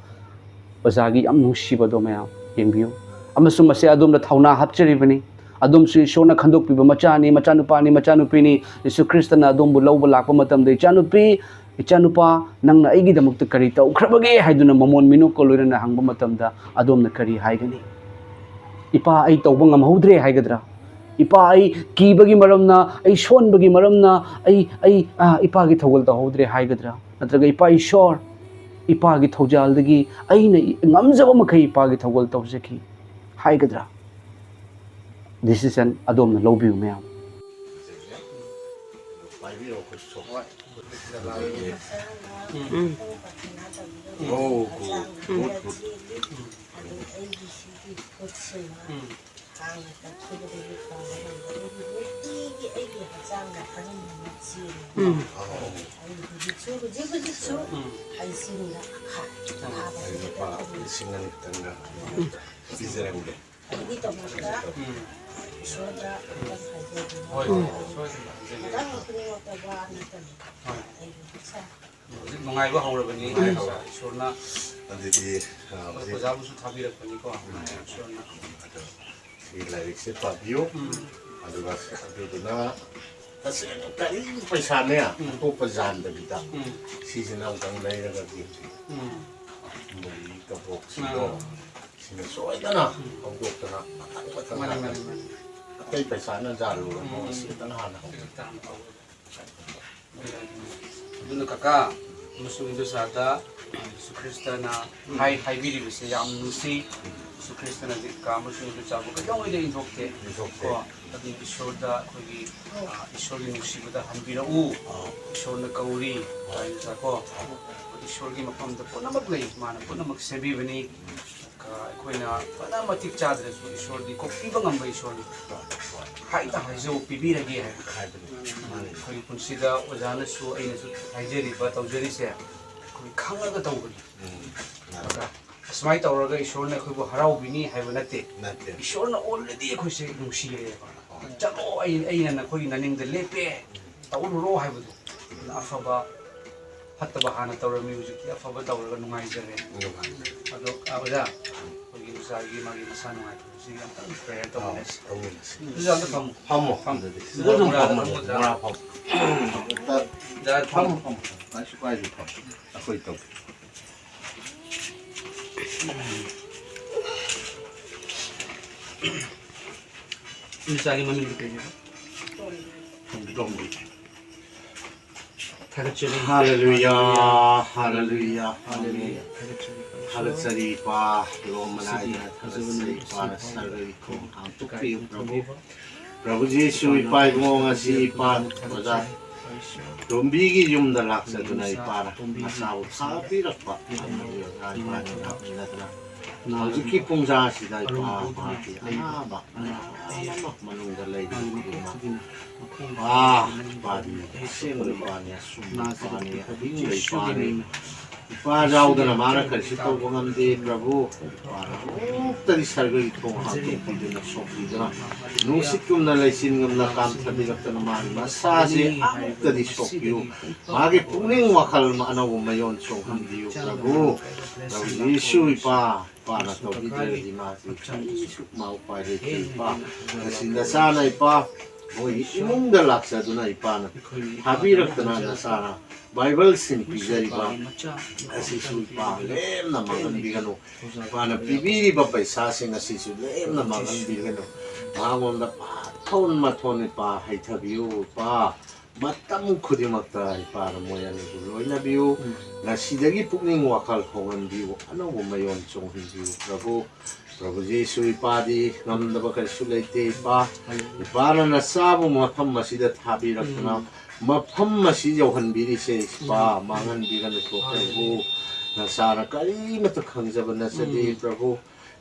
ꯑꯣꯖꯥꯒꯤ ꯌꯥꯝ ꯅꯨꯡꯁꯤꯕꯗꯣ ꯃꯌꯥꯝ ꯌꯦꯡꯕꯤꯌꯨ꯫ ꯑꯃꯁꯨꯡ ꯃꯁꯤ ꯑꯗꯣꯝꯗ ꯊꯧꯅꯥ ꯍꯥꯞꯆꯔꯤꯕꯅꯤ꯫ ꯑꯗꯣꯝꯁꯨ ꯏꯁꯣꯔꯅ ꯈꯟꯗꯣꯛꯄꯤꯕ ꯃꯆꯥꯅꯤ, ꯃꯆꯥꯅꯨꯄꯥꯅꯤ, ꯃꯆꯥꯅꯨꯄꯤꯅꯤ꯫ ꯌꯦꯁꯨ ꯈ꯭ꯔꯤꯁꯇꯅ ꯑꯗꯣꯝꯕꯨ ꯂꯧꯕ ꯂꯥꯛꯄ ꯃꯇꯝꯗ, "ꯏꯆꯥꯅꯨꯄꯤ, ꯏꯆꯥꯅꯨꯄꯥ, ꯅꯪꯅ ꯑꯩꯒꯤꯗꯃꯛꯇ ꯀꯔꯤ ꯇꯧꯈ꯭ꯔꯕꯒꯦ?" ꯍꯥꯏꯗꯨꯅ ꯃꯃꯣꯟ ꯃꯤꯅꯣꯛꯀ ꯂꯣꯏꯅꯅ ꯍꯪꯕ ꯃꯇꯝꯗ ꯑꯗꯣꯝꯅ ꯀꯔꯤ ꯍꯥꯏꯒꯅꯤ? "ꯏꯄꯥ, ꯑꯩ ꯇꯧꯕ ꯉꯝꯍꯧꯗ꯭ꯔꯦ" ꯍꯥꯏꯒꯗ꯭ꯔꯥ? "ꯏꯄꯥ, ꯑꯩ ꯀꯤꯕꯒꯤ ꯃꯔꯝꯅ, ꯑꯩ ꯁꯣꯟꯕꯒꯤ ꯃꯔꯝꯅ, ꯑꯩ, ꯑꯩ, ꯑꯥ, ꯏꯄꯥꯒꯤ ꯊꯧꯒꯜ ꯇꯧꯍꯧꯗ꯭ꯔꯦ" ꯍꯥꯏꯒꯗ꯭ꯔꯥ? ꯅꯠꯇ꯭ꯔꯒ "ꯏꯄꯥ ꯏꯁꯣꯔ, ꯏꯄꯥꯒꯤ ꯊꯧꯖꯥꯜꯗꯒꯤ ꯑꯩꯅ ꯉꯝꯖꯕ ꯃꯈꯩ ꯏꯄꯥꯒꯤ ꯊꯧꯒꯜ ꯇꯧꯖꯈꯤ" ꯍꯥꯏꯒꯗ꯭ꯔꯥ? ꯗꯤꯁꯤꯖꯟ ꯑꯗꯣꯝꯅ ꯂꯧꯕꯤꯌꯨ, ꯃꯌꯥꯝ꯫ ꯄꯥꯏꯕꯤꯔꯣ, ꯈꯨꯠꯁꯨ꯫ ꯎꯝ꯫ Oh, good, good, good. ꯑꯗꯨ ꯑꯩꯒꯤ ꯁꯤꯒꯤ ꯈꯨꯠꯁꯤꯅ ꯎꯝ꯫ ꯍꯥꯟꯅ ꯇꯠꯈꯤꯕꯗꯒꯤ ꯐꯕ ꯉꯝꯗꯦ꯫ ꯑꯩꯒꯤ ꯅꯨꯡꯇꯤꯒꯤ ꯑꯩꯒꯤ ꯍꯛꯆꯥꯡꯗ ꯑꯔꯨꯝꯕ ꯑꯃ ꯆꯦꯜꯂꯤ꯫ ꯎꯝ꯫ ꯑꯩ ꯍꯧꯖꯤꯛꯁꯨ, ꯍꯧꯖꯤꯛ ꯍꯧꯖꯤꯛꯁꯨ ꯎꯝ꯫ ꯑꯩ ꯆꯤꯡꯗ ꯈꯥ-, ꯎꯝ꯫ ꯈꯥꯕ ꯑꯩ ꯂꯨꯄꯥ ꯂꯤꯁꯤꯡ ꯑꯅꯤ ꯈꯛꯇꯪꯒ ꯎꯝ꯫ ꯄꯤꯖꯔꯝꯒꯦ꯫ ꯑꯩꯒꯤꯗꯃꯛꯇ ꯎꯝ꯫ ꯏꯁꯣꯔꯗ ꯑꯝꯇꯪ ꯍꯥꯏꯖꯒꯦ꯫ ꯍꯣꯏ, ꯍꯣꯏ, ꯁꯣꯏꯗꯅ ꯍꯥꯏꯖꯒꯦ꯫ ꯃꯇꯥꯡ ꯈꯨꯗꯤꯡꯃꯛꯇ ꯋꯥ ꯅꯠꯇꯅ ꯍꯣꯏ꯫ ꯑꯩꯒꯤ ꯍꯛꯆꯥꯡ ꯍꯧꯖꯤꯛ ꯅꯨꯡꯉꯥꯏꯕ ꯍꯧꯔꯕꯅꯤ꯫ ꯅꯨꯡꯉꯥꯏꯕ ꯍꯧꯔꯦ꯫ ꯏꯁꯣꯔꯅ ꯑꯗꯨꯗꯤ, ꯑ, ꯍꯧꯖꯤꯛ ꯑꯣꯖꯥꯕꯨꯁꯨ ꯊꯥꯕꯤꯔꯛꯄꯅꯤꯀꯣ꯫ ꯎꯝ꯫ ꯏꯁꯣꯔꯅ꯫ ꯑꯗꯣ ꯁꯤ ꯂꯥꯏꯔꯤꯛꯁꯦ ꯄꯥꯕꯤꯌꯨ꯫ ꯎꯝ꯫ ꯑꯗꯨꯒ ꯑꯗꯨꯗꯨꯅ ꯇꯁꯦꯡꯅ ꯀꯔꯤ ꯄꯩꯁꯥꯅꯦ ꯎꯝ꯫ ꯑꯇꯣꯞꯄ ꯌꯥꯟꯗꯕꯤꯗ ꯎꯝ꯫ ꯁꯤꯁꯤꯅ ꯑꯃꯨꯛꯇꯪ ꯂꯩꯔꯒꯗꯤ ꯍꯧꯖꯤꯛ ꯎꯝ꯫ ꯃꯣꯏꯒꯤ ꯀꯕꯣꯛꯁꯤꯡꯗꯣ ꯎꯝ꯫ ꯁꯤꯅ ꯁꯣꯏꯗꯅ ꯎꯝ꯫ ꯍꯧꯗꯣꯛꯇꯅ ꯃꯊꯪ ꯃꯊꯪ ꯃꯥꯅꯤ, ꯂꯥꯛꯀꯅꯤ꯫ ꯃꯥꯅꯤ, ꯃꯥꯅꯤ꯫ ꯑꯇꯩ ꯄꯩꯁꯥꯅ ꯌꯥꯜꯂꯨꯔꯕ ꯎꯝ꯫ ꯃꯁꯤ ꯈꯛꯇꯪ ꯍꯥꯟꯅ ꯍꯧꯗꯣꯛ꯫ ꯑꯗꯨꯅ ꯀꯀꯥ ꯑꯃꯁꯨꯡ ꯏꯟꯗꯣꯆꯥꯗ ꯖꯤꯁꯨ ꯈ꯭ꯔꯤꯁꯇꯅ ꯍꯥꯏ-, ꯍꯥꯏꯕꯤꯔꯤꯕꯁꯦ ꯌꯥꯝ ꯅꯨꯡꯁꯤ꯫ ꯖꯤꯁꯨ ꯈ꯭ꯔꯤꯁꯇꯅꯗꯤ ꯀꯀꯥ ꯑꯃꯁꯨꯡ ꯏꯟꯗꯣꯆꯥꯕꯨ ꯀꯩꯗꯧꯉꯩꯗ ꯏꯟꯊꯣꯛꯇꯦ꯫ ꯏꯟꯊꯣꯛꯇꯦ꯫ ꯀꯣ? ꯑꯗꯨꯅ ꯏꯁꯣꯔꯗ ꯑꯩꯈꯣꯏꯒꯤ, ꯑ, ꯏꯁꯣꯔꯒꯤ ꯅꯨꯡꯁꯤꯕꯗ ꯍꯟꯕꯤꯔꯛꯎ꯫ ꯑꯥ꯫ ꯏꯁꯣꯔꯅ ꯀꯧꯔꯤ꯫ ꯑꯥ꯫ ꯍꯥꯏꯅ ꯀꯣ? ꯏꯁꯣꯔꯒꯤ ꯃꯐꯝꯗ ꯄꯨꯝꯅꯃꯛ ꯂꯩ꯫ ꯃꯥꯅ ꯄꯨꯝꯅꯃꯛ ꯁꯦꯝꯕꯤꯕꯅꯤ꯫ ꯑꯩꯈꯣꯏꯅ ꯐꯅ ꯃꯇꯤꯛ ꯆꯥꯗ꯭ꯔꯁꯨ ꯏꯁꯣꯔꯗꯤ ꯀꯣꯛꯄꯤꯕ ꯉꯝꯕ ꯏꯁꯣꯔꯅꯤ꯫ ꯍꯥꯏꯇ ꯍꯥꯏꯖꯧ, ꯄꯤꯕꯤꯔꯒꯦ ꯍꯥꯏ꯫ ꯍꯥꯏꯕꯅꯤ꯫ ꯃꯥꯅꯤ꯫ ꯑꯩꯈꯣꯏꯒꯤ ꯄꯨꯟꯁꯤꯗ ꯑꯣꯖꯥꯅꯁꯨ ꯑꯩꯅꯁꯨ ꯍꯥꯏꯖꯔꯤꯕ, ꯇꯧꯖꯔꯤꯁꯦ ꯑꯩꯈꯣꯏ ꯈꯪꯉꯒ ꯇꯧꯕꯅꯤ꯫ ꯎꯝ꯫ ꯑꯗꯨꯒ ꯑꯁꯨꯃꯥꯏꯅ ꯇꯧꯔꯒ ꯏꯁꯣꯔꯅ ꯑꯩꯈꯣꯏꯕꯨ ꯍꯔꯥꯎꯕꯤꯅꯤ ꯍꯥꯏꯕ ꯅꯠꯇꯦ꯫ ꯅꯠꯇꯦ꯫ ꯏꯁꯣꯔꯅ already ꯑꯩꯈꯣꯏꯁꯦ ꯅꯨꯡꯁꯤꯔꯦꯕ꯫ ꯍꯣꯏ꯫ "ꯆꯠꯂꯣ, ꯑꯩ, ꯑꯩꯅ ꯅꯈꯣꯏꯒꯤ ꯅꯅꯤꯡꯗ ꯂꯦꯞꯄꯦ, ꯇꯧꯔꯨꯔꯣ" ꯍꯥꯏꯕꯗꯣ꯫ ꯑꯗꯨꯅ ꯑꯐꯕ ꯐꯠꯇꯕ ꯍꯥꯟꯅ ꯇꯧꯔꯝꯃꯤ, ꯍꯧꯖꯤꯛꯇꯤ ꯑꯐꯕ ꯇꯧꯔꯒ ꯅꯨꯡꯉꯥꯏꯖꯔꯦ꯫ ꯑꯗꯣ ꯑꯣꯖꯥ, ꯑꯩꯈꯣꯏꯒꯤ ꯑꯣꯖꯥꯒꯤ ꯃꯥꯒꯤ ꯃꯁꯥ ꯅꯨꯡꯉꯥꯏꯇꯕꯁꯤ ꯑꯝꯇꯪ ꯄ꯭ꯔꯦꯌꯔ ꯇꯧꯃꯤꯟꯅꯁꯤ꯫ ꯇꯧꯃꯤꯟꯅꯁꯤ꯫ ꯑꯣꯖꯥ ꯑꯝꯇ ꯐꯝꯃꯨ꯫ ꯐꯝꯃꯣ꯫ ꯐꯝꯗꯗꯤ꯫ ꯁꯤꯗ ꯑꯗꯨꯝ ꯐꯝꯃꯣ꯫ ꯃꯣꯔꯥ ꯐꯝꯃꯣ꯫ ꯐꯝꯃꯣ, ꯐꯝꯃꯣ꯫ ꯀꯩꯁꯨ ꯀꯥꯏꯗꯦ, ꯐꯝꯃꯣ꯫ ꯑꯩꯈꯣꯏ ꯇꯧꯒꯦ꯫ ꯏꯆꯥꯒꯤ ꯃꯃꯤꯡꯗꯤ ꯀꯩꯅꯣ? ꯊꯥꯒꯠꯆꯔꯤ꯫ ꯍꯥꯂꯦꯂꯨꯌꯥ, ꯍꯥꯂꯦꯂꯨꯌꯥ, ꯍꯥꯂꯦꯂꯨꯌꯥ꯫ ꯊꯥꯒꯠꯆꯔꯤ꯫ ꯊꯥꯒꯠꯆꯔꯤ, ꯏꯄꯥ꯫ ꯂꯣꯝꯕ ꯅꯥꯏꯗꯅ ꯊꯥꯒꯠꯆꯔꯤ, ꯏꯄꯥ꯫ ꯁꯔꯒꯒꯤ ꯈꯣꯡ ꯍꯥꯡꯗꯣꯛꯄꯤꯌꯨ, ꯄ꯭ꯔꯚꯨ꯫ ꯄ꯭ꯔꯚꯨ ꯖꯤꯁꯨ, ꯏꯄꯥ ꯏꯕꯨꯡꯉꯣ, ꯉꯁꯤ ꯏꯄꯥ ꯑꯣꯖꯥ ꯇꯣꯝꯕꯤꯒꯤ ꯌꯨꯝꯗ ꯂꯥꯛꯆꯗꯨꯅ ꯏꯄꯥꯅ ꯃꯆꯥꯕꯨ ꯊꯥꯕꯤꯔꯛꯄ ꯑꯃꯗꯤ ꯑꯣꯖꯥ ꯏꯄꯥꯅ ꯂꯥꯛꯃꯤꯟꯅꯗꯅ ꯍꯧꯖꯤꯛꯀꯤ ꯄꯨꯡꯖꯥ ꯑꯁꯤꯗ ꯏꯄꯥ ꯃꯥꯒꯤ ꯑꯅꯥꯕ ꯃꯌꯥꯝ ꯑꯃ ꯃꯅꯨꯡꯗ ꯂꯩꯔꯤꯕ ꯈꯨꯗꯤꯡꯃꯛ ꯏꯄꯥ, ꯏꯄꯥꯗꯤ ꯑꯁꯦꯡꯕ ꯏꯄꯥꯅꯤ, ꯑꯆꯨꯝꯕ ꯏꯄꯥꯅꯤ, ꯑꯍꯤꯡꯕ ꯏꯄꯥꯅꯤ꯫ ꯏꯄꯥ ꯌꯥꯎꯗꯅ ꯃꯥꯅ ꯀꯔꯤꯁꯨ ꯇꯧꯕ ꯉꯝꯗꯦ, ꯄ꯭ꯔꯚꯨ꯫ ꯏꯄꯥꯅ ꯑꯃꯨꯛꯇꯗꯤ ꯁꯔꯒꯒꯤ ꯊꯣꯡ ꯍꯥꯡꯗꯣꯛꯄꯤꯗꯨꯅ, ꯁꯣꯛꯄꯤꯗꯨꯅ, ꯅꯨꯡꯁꯤꯠꯀꯨꯝꯅ, ꯂꯩꯆꯤꯟꯒꯨꯝꯅ ꯀꯥꯝꯊꯕꯤꯔꯛꯇꯅ ꯃꯥꯒꯤ ꯃꯁꯥꯁꯦ ꯑꯃꯨꯛꯇꯗꯤ ꯁꯣꯛꯄꯤꯌꯨ꯫ ꯃꯥꯒꯤ ꯄꯨꯛꯅꯤꯡ ꯋꯥꯈꯜ ꯑꯅꯧꯕ ꯃꯌꯣꯟ ꯆꯣꯡꯍꯟꯕꯤꯌꯨ, ꯄ꯭ꯔꯚꯨ꯫ ꯄ꯭ꯔꯚꯨ ꯖꯤꯁꯨ ꯏꯄꯥ, ꯏꯄꯥꯅ ꯇꯧꯕꯤꯗ꯭ꯔꯒꯗꯤ ꯃꯥꯁꯤ ꯀꯔꯤꯁꯨ ꯃꯥ ꯎꯄꯥꯏ ꯂꯩꯇꯦ, ꯏꯄꯥ꯫ ꯉꯁꯤ ꯅꯆꯥꯅ, ꯏꯄꯥ, ꯃꯣꯏꯒꯤ ꯏꯃꯨꯡꯗ ꯂꯥꯛꯆꯗꯨꯅ ꯏꯄꯥꯅ ꯊꯥꯕꯤꯔꯛꯇꯅ ꯅꯆꯥꯅ ꯕꯥꯏꯕꯜꯁꯤꯡ ꯄꯤꯖꯔꯤꯕ ꯑꯁꯤꯁꯨ ꯏꯄꯥ ꯂꯦꯝꯅ ꯃꯥꯡꯍꯟꯕꯤꯒꯅꯨ꯫ ꯏꯄꯥꯅ ꯄꯤꯕꯤꯔꯤꯕ ꯄꯩꯁꯥꯁꯤꯡ ꯑꯁꯤꯁꯨ ꯂꯦꯝꯅ ꯃꯥꯡꯍꯟꯕꯤꯒꯅꯨ꯫ ꯃꯉꯣꯟꯗ ꯃꯊꯣꯟ ꯃꯊꯣꯟ ꯏꯄꯥ ꯍꯩꯊꯕꯤꯌꯨ, ꯏꯄꯥ꯫ ꯃꯇꯝ ꯈꯨꯗꯤꯡꯃꯛꯇ ꯏꯄꯥꯅ ꯃꯣꯏ ꯑꯅꯤꯕꯨ ꯂꯣꯏꯅꯕꯤꯌꯨ꯫ ꯉꯁꯤꯗꯒꯤ ꯄꯨꯛꯅꯤꯡ ꯋꯥꯈꯜ ꯍꯣꯡꯍꯟꯕꯤꯌꯨ, ꯑꯅꯧꯕ ꯃꯌꯣꯟ ꯆꯣꯡꯍꯟꯕꯤꯌꯨ, ꯄ꯭ꯔꯚꯨ꯫ ꯄ꯭ꯔꯚꯨ ꯖꯤꯁꯨ, ꯏꯄꯥꯗꯤ ꯉꯝꯗꯕ ꯀꯔꯤꯁꯨ ꯂꯩꯇꯦ, ꯏꯄꯥ꯫ ꯏꯄꯥꯅ ꯅꯆꯥꯕꯨ ꯃꯐꯝ ꯑꯁꯤꯗ ꯊꯥꯕꯤꯔꯛꯇꯨꯅ ꯃꯐꯝ ꯑꯁꯤ ꯌꯧꯍꯟꯕꯤꯔꯤꯁꯦ, ꯏꯄꯥ, ꯃꯥꯡꯍꯟꯕꯤꯒꯅꯨꯀꯣ, ꯄ꯭ꯔꯚꯨ꯫ ꯅꯆꯥꯅ ꯀꯔꯤꯃꯠꯇ ꯈꯪꯖꯕ ꯅꯠꯆꯗꯦ, ꯄ꯭ꯔꯚꯨ꯫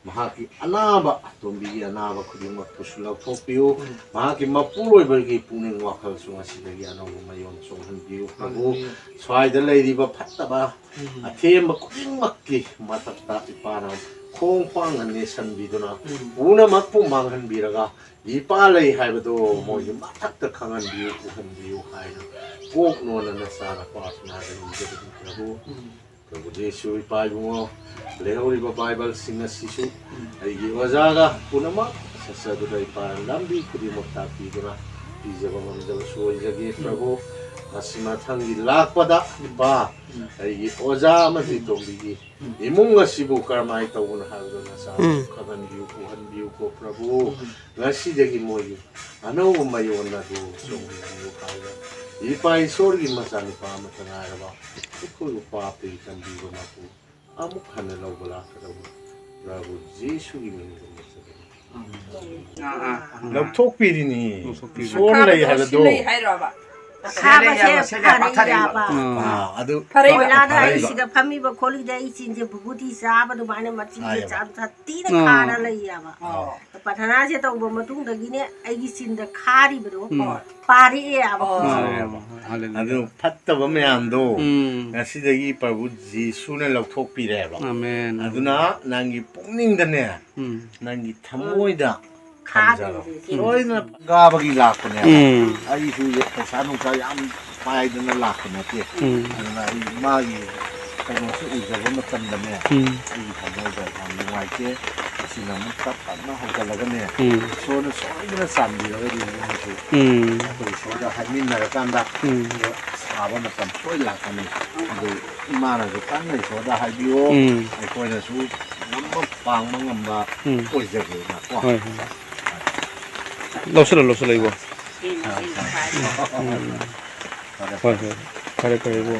ꯃꯍꯥꯛꯀꯤ ꯑꯅꯥꯕ, ꯇꯣꯝꯕꯤꯒꯤ ꯑꯅꯥꯕ ꯈꯨꯗꯤꯡꯃꯛꯄꯨꯁꯨ ꯂꯧꯊꯣꯛꯄꯤꯌꯨ꯫ ꯎꯝ꯫ ꯃꯍꯥꯛꯀꯤ ꯃꯄꯨꯔꯣꯏꯕꯒꯤ ꯄꯨꯛꯅꯤꯡ ꯋꯥꯈꯜꯁꯨ ꯉꯁꯤꯗꯒꯤ ꯑꯅꯧꯕ ꯃꯌꯣꯟ ꯆꯣꯡꯍꯟꯕꯤꯌꯨ꯫ ꯄ꯭ꯔꯚꯨ, ꯍꯜꯂꯦꯂꯨꯌꯥ꯫ ꯁ꯭ꯋꯥꯏꯗ ꯂꯩꯔꯤꯕ ꯐꯠꯇꯕ ꯎꯝ꯫ ꯑꯊꯦꯝꯕ ꯈꯨꯗꯤꯡꯃꯛꯀꯤ ꯃꯊꯛꯇ ꯏꯄꯥꯅ ꯈꯣꯡ ꯄꯥꯡꯅ ꯅꯦꯠꯁꯟꯕꯤꯗꯨꯅ ꯎꯝ꯫ ꯄꯨꯝꯅꯃꯛꯄꯨ ꯃꯥꯡꯍꯟꯕꯤꯔꯒ ꯏꯄꯥ ꯂꯩ ꯍꯥꯏꯕꯗꯣ ꯎꯝ꯫ ꯃꯣꯏꯒꯤ ꯃꯊꯛꯇ ꯈꯪꯍꯟꯕꯤꯌꯨ, ꯎꯍꯟꯕꯤꯌꯨ ꯍꯥꯏꯅ ꯀꯣꯛ ꯅꯣꯟꯅ ꯅꯆꯥꯅ ꯄ꯭ꯔꯥꯊꯅꯥꯗ ꯅꯤꯖꯕꯅꯤ ꯄ꯭ꯔꯚꯨ꯫ ꯎꯝ꯫ ꯄ꯭ꯔꯚꯨ ꯖꯤꯁꯨ, ꯏꯄꯥ ꯏꯕꯨꯡꯉꯣ, ꯂꯩꯍꯧꯔꯤꯕ ꯕꯥꯏꯕꯜꯁꯤꯡ ꯑꯁꯤꯁꯨ ꯎꯝ꯫ ꯑꯩꯒꯤ ꯑꯣꯖꯥꯒ ꯄꯨꯝꯅꯃꯛ ꯆꯠꯆꯗꯨꯅ ꯏꯄꯥꯅ ꯂꯝꯕꯤ ꯈꯨꯗꯤꯡꯃꯛ ꯇꯥꯛꯄꯤꯗꯨꯅ ꯄꯤꯖꯕ ꯉꯝꯖꯕꯁꯨ ꯑꯣꯏꯖꯒꯦ꯫ ꯎꯝ꯫ ꯄ꯭ꯔꯚꯨ, ꯉꯁꯤ ꯃꯊꯪꯒꯤ ꯂꯥꯛꯄꯗ ꯎꯝ꯫ ꯏꯄꯥ, ꯎꯝ꯫ ꯑꯩꯒꯤ ꯑꯣꯖꯥ ꯑꯃꯗꯤ ꯎꯝ꯫ ꯇꯣꯝꯕꯤꯒꯤ ꯎꯝ꯫ ꯏꯃꯨꯡ ꯑꯁꯤꯕꯨ ꯀꯔꯝꯍꯥꯏꯅ ꯇꯧꯕꯅꯣ ꯍꯥꯏꯕꯗꯨ ꯅꯆꯥꯅ ꯎꯝ꯫ ꯈꯪꯍꯟꯕꯤꯌꯨ, ꯎꯍꯟꯕꯤꯌꯨꯀꯣ ꯄ꯭ꯔꯚꯨ꯫ ꯎꯝ꯫ ꯉꯁꯤꯗꯒꯤ ꯃꯣꯏꯒꯤ ꯑꯅꯧꯕ ꯃꯌꯣꯟ ꯑꯗꯨ ꯆꯣꯡꯍꯟꯕꯤꯌꯨ ꯍꯥꯏꯅ ꯏꯄꯥ ꯏꯁꯣꯔꯒꯤ ꯃꯆꯥꯅꯨꯄꯥ ꯑꯃꯠꯇ ꯉꯥꯏꯔꯕ ꯑꯩꯈꯣꯏꯕꯨ ꯄꯥꯞꯇꯒꯤ ꯀꯟꯕꯤꯕ ꯃꯄꯨ ꯑꯃꯨꯛ ꯍꯟꯅ ꯂꯧꯕ ꯂꯥꯛꯀꯗꯧꯕ ꯄ꯭ꯔꯚꯨ ꯖꯤꯁꯨꯒꯤ ꯃꯤꯡꯗ ꯅꯤꯖꯕꯅꯤ꯫ ꯑꯥ, ꯑꯥ꯫ ꯂꯧꯊꯣꯛꯄꯤꯔꯤꯅꯤ꯫ ꯂꯧꯊꯣꯛꯄꯤꯔꯤꯅꯤ꯫ ꯏꯁꯣꯔ ꯂꯩ ꯍꯥꯏꯕꯗꯣ꯫ ꯁꯤ ꯂꯩ ꯍꯥꯏꯔꯣꯕ? ꯑꯈꯥꯕꯁꯦ ꯁꯤꯗ ꯂꯩ ꯍꯥꯏꯕ, ꯁꯤꯗ ꯐꯔꯛꯏꯔꯕ? ꯄꯥꯊꯔꯛꯏꯕ꯫ ꯑꯥ꯫ ꯑꯥ, ꯑꯗꯨ ꯐꯔꯛꯏꯕ꯫ ꯀꯣꯏꯂꯥꯗ ꯐꯔꯛꯏꯕ꯫ ꯑꯩ ꯁꯤꯗ ꯐꯝꯃꯤꯕ ꯈꯣꯠꯂꯤꯗ ꯑꯩ ꯆꯤꯟꯁꯦ ꯕꯨꯕꯨꯗꯤ ꯆꯥꯕ ꯑꯗꯨꯃꯥꯏꯅ ꯃꯆꯤꯟꯁꯦ ꯍꯥꯏꯌꯦꯕ꯫ ꯆꯥ-, ꯆꯥ-, ꯊꯤꯅ ꯑꯥ꯫ ꯈꯥꯔ ꯂꯩꯌꯦꯕ꯫ ꯑꯥ꯫ ꯄ꯭ꯔꯥꯊꯅꯥꯁꯦ ꯇꯧꯕ ꯃꯇꯨꯡꯗꯒꯤꯅꯦ ꯑꯩꯒꯤ ꯆꯤꯟꯗ ꯈꯥꯔꯤꯕꯗꯣ ꯎꯝ꯫ ꯄꯥꯔꯛꯑꯦꯕ꯫ ꯑꯣ꯫ ꯍꯥꯂꯦꯂꯨꯌꯥ꯫ ꯑꯗꯨ ꯐꯠꯇꯕ ꯃꯌꯥꯝꯗꯣ ꯎꯝ꯫ ꯉꯁꯤꯗꯒꯤ ꯄ꯭ꯔꯚꯨ ꯖꯤꯁꯨꯅ ꯂꯧꯊꯣꯛꯄꯤꯔꯦꯕ꯫ ꯑꯃꯦꯟ꯫ ꯑꯗꯨꯅ ꯅꯪꯒꯤ ꯄꯨꯛꯅꯤꯡꯗꯅꯦ, ꯎꯝ꯫ ꯅꯪꯒꯤ ꯊꯃꯣꯏꯗ ꯈꯟꯖꯔꯣ꯫ ꯈꯥꯗꯣꯏꯅꯦ꯫ ꯂꯣꯏꯅ ꯒꯥꯕꯒꯤ ꯂꯥꯛꯄꯅꯦꯕ꯫ ꯎꯝ꯫ ꯑꯩꯁꯨ ꯄꯩꯁꯥ ꯅꯨꯡꯁꯥ ꯌꯥꯝ ꯄꯥꯏꯗꯅ ꯂꯥꯛꯄ ꯅꯠꯇꯦ꯫ ꯎꯝ꯫ ꯑꯗꯨꯅ ꯑꯩ ꯃꯥꯒꯤ ꯀꯩꯅꯣꯁꯦ ꯎꯖꯕ ꯃꯇꯝꯗꯅꯦ, ꯎꯝ꯫ ꯑꯩꯒꯤ ꯊꯃꯣꯏꯗ ꯌꯥꯝ ꯅꯨꯡꯉꯥꯏꯇꯦ꯫ ꯑꯁꯤꯅ ꯑꯃꯨꯛ ꯇꯞ ꯇꯞꯅ ꯍꯧꯒꯠꯂꯒꯅꯦ, ꯎꯝ꯫ ꯏꯁꯣꯔꯅ ꯁꯣꯏꯗꯅ ꯆꯥꯟꯕꯤꯔꯒꯗꯤ ꯃꯣꯏꯁꯨ ꯎꯝ꯫ ꯑꯩꯈꯣꯏ ꯏꯁꯣꯔꯗ ꯍꯥꯏꯃꯤꯟꯅꯔꯀꯥꯟꯗ ꯎꯝ꯫ ꯁꯥꯕ ꯃꯇꯝ ꯁꯣꯏ ꯂꯥꯛꯀꯅꯤ꯫ ꯑꯗꯨ ꯏꯃꯥꯅꯁꯨ ꯀꯟꯅ ꯏꯁꯣꯔꯗ ꯍꯥꯏꯕꯤꯌꯣ, ꯎꯝ꯫ ꯑꯩꯈꯣꯏꯅꯁꯨ ꯉꯝꯕ ꯄꯥꯡꯕ ꯉꯝꯕ ꯎꯝ꯫ ꯑꯣꯏꯖꯒꯦꯅ ꯀꯣ꯫ ꯍꯣꯏ, ꯍꯣꯏ꯫ ꯂꯧꯁꯤꯜꯂꯣ, ꯂꯧꯁꯤꯜꯂꯣ, ꯏꯕꯣ꯫ ꯎꯝ꯫ ꯍꯣꯏ, ꯍꯣꯏ꯫ ꯐꯔꯦ, ꯐꯔꯦ, ꯏꯕꯣ꯫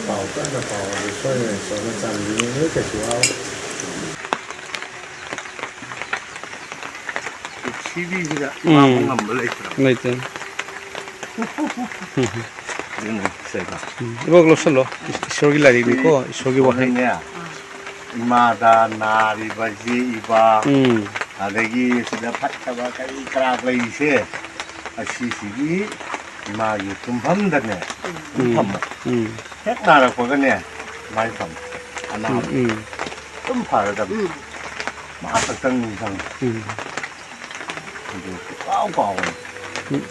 ꯄꯥꯎ ꯀꯟꯅ ꯄꯥꯎ, ꯑꯗꯨ ꯁꯣꯏꯗꯅ ꯏꯁꯣꯔꯅ ꯆꯥꯟꯕꯤꯅꯤ, ꯅꯣꯏ ꯀꯩꯁꯨ ꯋꯥꯔꯨꯅꯨ꯫ ꯄ꯭ꯔꯤꯊꯤꯕꯤꯁꯤꯗ ꯎꯝ꯫ ꯋꯥꯕ ꯉꯝꯕ ꯂꯩꯇ꯭ꯔꯕ꯫ ꯂꯩꯇꯦ꯫ ꯎꯝ, ꯁꯦꯕꯥ꯫ ꯎꯝ, ꯏꯕꯣꯛ ꯂꯧꯁꯜꯂꯣ꯫ ꯏꯁ-, ꯏꯁꯣꯔꯒꯤ ꯂꯥꯏꯔꯤꯛꯅꯤꯀꯣ, ꯏꯁꯣꯔꯒꯤ ꯋꯥꯍꯩ꯫ ꯏꯁꯣꯔꯅꯅꯦ, ꯏꯃꯥꯗ ꯅꯥꯔꯤꯕ ꯌꯦꯛꯏꯕ, ꯎꯝ꯫ ꯑꯗꯒꯤ ꯁꯤꯗ ꯐꯠꯇꯕ ꯀꯔꯤ ꯀꯔꯥ ꯂꯩꯔꯤꯁꯦ, ꯑꯁꯤꯁꯤꯒꯤ ꯏꯃꯥꯒꯤ ꯇꯨꯝꯐꯝꯗꯅꯦ, ꯎꯝ꯫ ꯇꯨꯝꯐꯝ꯫ ꯎꯝ꯫ ꯍꯦꯛ ꯅꯥꯔꯛꯄꯒꯅꯦ, ꯃꯥꯏ ꯐꯝ꯫ ꯑꯅꯥꯕ꯫ ꯎꯝ, ꯎꯝ꯫ ꯑꯗꯨꯝ ꯐꯔꯗꯕꯅꯤ꯫ ꯎꯝ꯫ ꯃꯥ ꯈꯛꯇꯪ ꯅꯤꯡꯁꯤꯡꯉꯤ꯫ ꯎꯝ꯫ ꯑꯗꯨ ꯁꯨꯡꯀꯥꯎ ꯀꯥꯎꯔꯣꯏ꯫ ꯎꯝ꯫